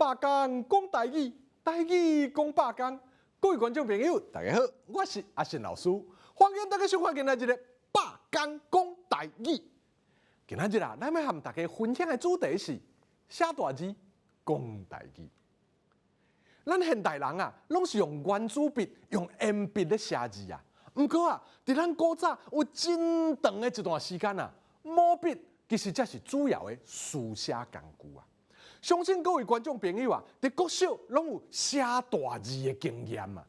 百工講台語，台語講百工。各位觀眾朋友，大家好，我是阿信老師，歡迎大家收看今仔日的百工講台語。今仔日啊，咱欲和大家分享的主題是寫大字講台語。咱現代人啊，攏是用原子筆、用鉛筆咧寫字啊。毋過啊，佇咱古早有真長的一段時間啊，毛筆其實才是主要的書寫工具啊。相信各位觀眾朋友啊，佇國小攏有寫大字的經驗啊。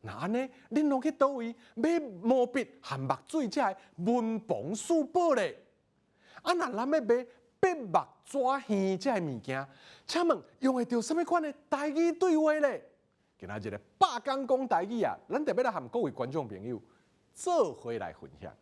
若按呢，恁攏去佗位買毛筆和墨水這个文房四寶咧？啊，若咱欲買筆墨紙耳這个物件，請問用會著啥物款的台語對話咧？今仔日的百工講台語啊，咱特別來和各位觀眾朋友做伙來分享。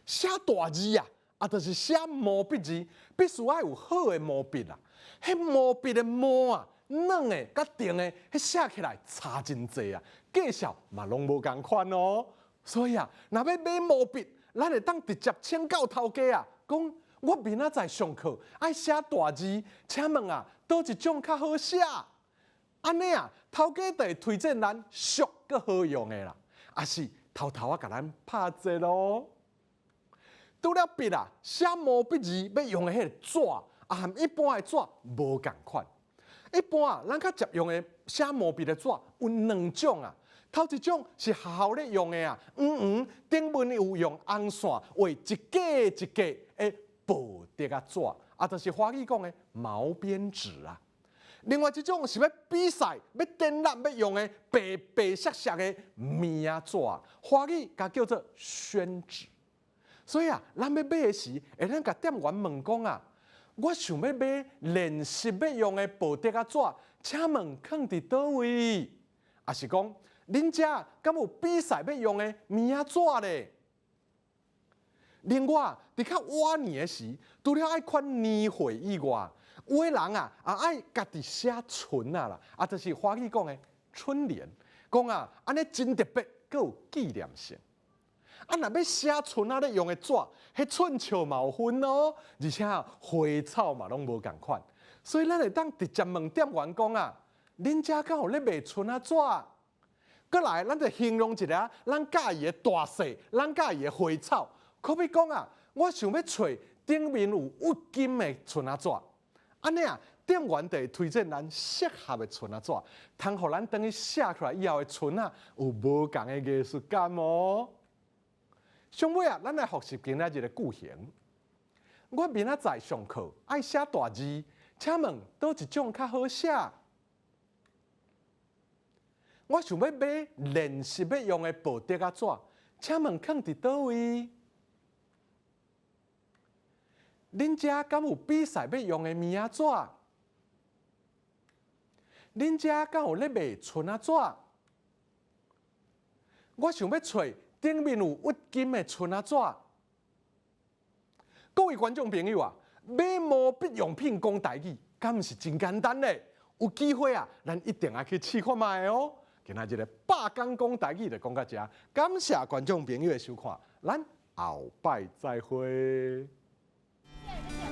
寫大字啊，啊，就是寫毛筆字，必須愛有好的毛筆啊。彼毛筆的毛啊，軟的佮硬的，彼寫起來差真濟啊，價數嘛攏無仝款哦。所以啊，若欲買毛筆，咱會當直接請教頭家啊，講我明仔載上課愛寫大字，請問啊，佗一種較好寫？按呢啊，頭家就會推薦咱俗閣好用的啦，抑是偷偷仔共咱拍折囉。除了筆啊，寫毛筆字欲用的彼个紙啊，和一般的紙無仝款。一般啊，咱較常用的寫毛筆的紙有兩種啊。頭一種是學校咧用的啊，黃黃頂面有用紅線畫一格一格的薄竹仔紙，啊，就是華語講的毛邊紙啊。另外一種是欲比賽、欲展覽欲用的白白雪雪的棉仔紙，華語共叫做宣紙。所以啊，咱欲買的時，會當共店員問講啊，我想欲買練習欲用的薄竹仔紙，請問囥佇佗位？抑是講，恁遮敢有比賽欲用的棉仔紙咧？另外，佇較晚年的時，除了愛看年歲以外，有的人啊，也愛家己寫春仔啦，啊，就是華語講的春聯，講啊，按呢真特別，閣有紀念性。啊，若欲寫春仔咧用的紙，彼寸尺嘛有分哦，而且花草嘛攏無仝款，所以咱會當直接問店員講啊，恁遮敢有咧賣春仔紙？閣來，咱就形容一下咱佮意的大細，咱佮意的花草，可比講啊，我想欲揣頂面有鬱金的春仔紙，按呢啊，店員就會推薦咱適合的春仔紙，通予咱轉去寫出來以後的春仔有無仝的藝術感哦。上尾啊，咱來複習今仔日的句型。我明仔載上課愛寫大字，請問佗一種較好寫？我想欲買練習欲用的薄竹仔紙，請問囥佇佗位？恁遮敢有比賽欲用的棉仔紙？恁遮敢有咧賣春仔紙？我想欲揣頂面有鬱金的春仔紙。各位觀眾朋友啊，買毛筆用品講台語，敢毋是真簡單咧？有機會啊，咱一定愛去試看覓哦。今仔日的百工講台語就講到遮，感謝觀眾朋友的收看，咱後擺再會。謝謝。